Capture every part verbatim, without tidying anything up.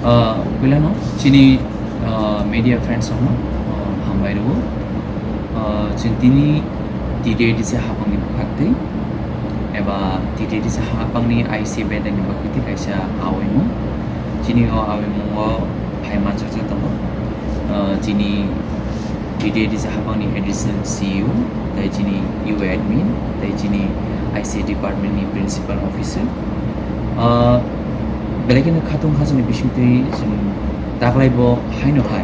Ah, puilano chini, ah, media friends rokno, ah, hambai rwo. Ah, chwng tini T T A D C hapangni bwkhaktwi eba T T A D C hapangni I C bedekni bwkhaktwi kaisa awaimung. Chini o awaimungo phai manchajak tongo. Ah, chini T T A D C hapangni additional C E O, tei chini U A admin, tei chini I C A department ni principal officer. Ah, belai kheno khatung khajani bisingtwi chwng taklai bo haino hai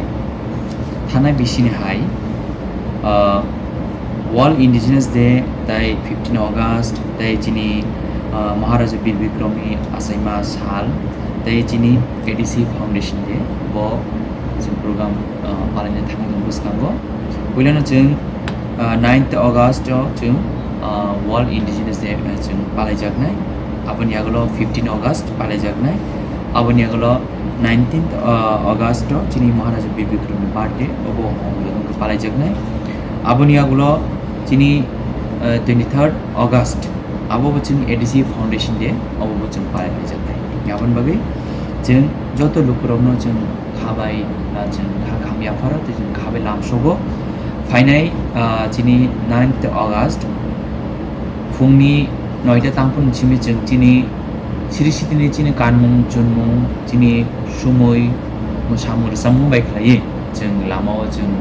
thanai bisini hai, ah, World Indigenous Day tei fifteen August tei chini, ah, Maharaja Bir Bikramni achaima sal tei chini A D C Foundation Day bo chwng program, ah, palaina thangwi tongo bwskango. Puilano chwng, ah, ninth August o chwng, ah, World Indigenous Day, ah, chwng palaijaknai. Aboni yagulo fifteen August palaijaknai. Aboni yagulo nineteenth, ah, August o chini Maharaja Bir Bikramni birthday, obo wngkha palaijaknai. Aboni yagulo chini, ah, twenty-third August, abo bo chwng A D C Foundation Day, obo bo chwng palaijaknai. Aboni bagwi chwng joto lukurokno chwng kha bai, ah, chwng kha kaham yapharo, tei chwng kha bai lamsogo. Phainai, ah, chini ninth August, phungni noita tangphung simi chwng chini siri sitini chini kanmung chunmung, chini sumui, mwsamung rwchapmung bai khlaiwi chwng lamao chwng,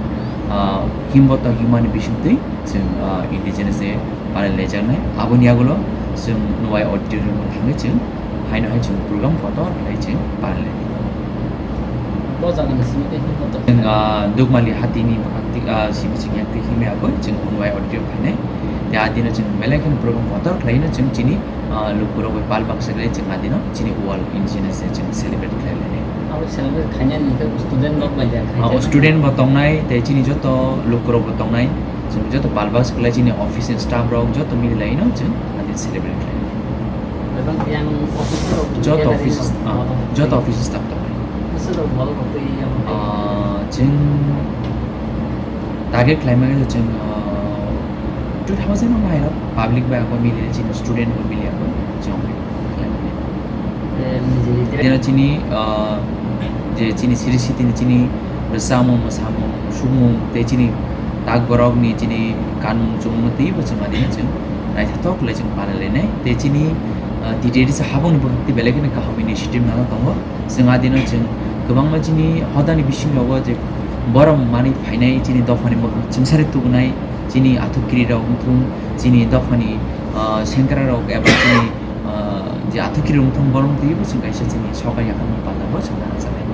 ah, himboto himani bisingtwi chwng, ah, Indigenous Day palai laijaknai. Aboni yagulo chwng Nwai Auditorium o thangwi chwng haino hai chwng program kotor khlai chwng palai lai. Bo jagani simi tei himboto. Chwng, ah, Dukmali hatini bwkhak twi, ah, simi chwng yak twi himwi aboi chwng Nwai Auditorium phainai. Tei adino chwng belai kheno program kotor khlaino chwng chini, ah, lukurok bai pal baksa khlai chwng adino chini World Indigenous Day chwng celebrate khlai lainai. Abo celebrate khainani hwnkhe student rok bai ya khainai. Ah, student bo tongnai, tei chini joto lukurok bo tongnai. Chwng joto pal baksa khlai chini office ni staff rok joto mili laino chwng adin celebrate khlai. Ebang yang office rok joto office, ah, joto office staff tongnai. Aswk rok bol rok tei yang. Ah, chwng target khlaimani chwng, ah, two thousand rok hai rok public bai ako mili chini student bo mili ako chwng. Tei nini jini tei. Tei chini, ah, je chini siri sitini chini bwsamung, mwsamung, sumung, tei chini tak borokni chini kanmung chumung twibo chwng adino chwng naithothok khlai chwng palai lainai. Tei chini, ah, T T A D C habangni bwkhak twi belai kheno kaham initiative nana tongo. Chwng adino chwng kwbangma chini hodani bisingo je borom manwi phainai chini dophani bwkhak chwngsari tubunai chini athukiri rok wngthung, chini dophani, ah, sengkra rok eba chini ah, je athukiri wngthung borok twibo chwng kaisa chini sokai yakarmung panda bo chwng nana chanai.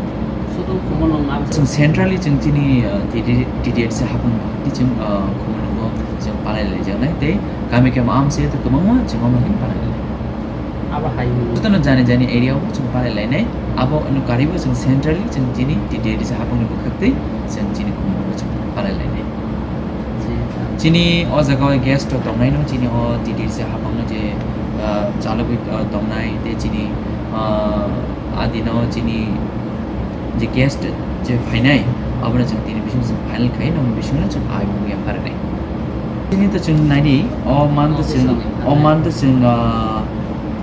Sudu Khumulwng amsa. Chwng centrally chwng chini, ah, T D, T D F C hapung twi chwng, ah, Khumulwngo chwng palai laijaknai tei kami kami amsa to kwbangma chwng omo hin palai lainai. Abo hai. Jotono jani jani area o chwng palai lainai. Abo ano karibo chwng centrally chwng chini T D F C hapungni bwkhak twi chwng chini Khumulwngo chwng palai lainai. Chini o jaga o guest rok tongnai no, chini o T D C hapang no je, ah, chalogwi, ah, tongnai, tei chini, ah, adino chini je guest je phainai, abono chwng tini bising chwng final khai, nokni bisingo chwng aimung yapharnai. Chini to chwng naidi, o man to chwng, o man to chwng, ah,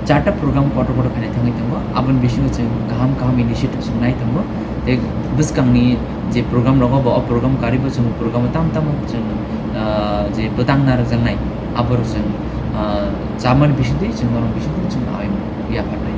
charta program kotor kotor khainai thangwi tongo, aboni bisingo chwng kaham kaham initiative chwng nai tongo, tei bwskangni je program rogo bo, o program karibo chwng program tam tam chwng, ah, je bwtang narwkjaknai, aboro chwng, ah, chamani bisingtwi chwng norok bisingtwi chwng aimung yapharnai.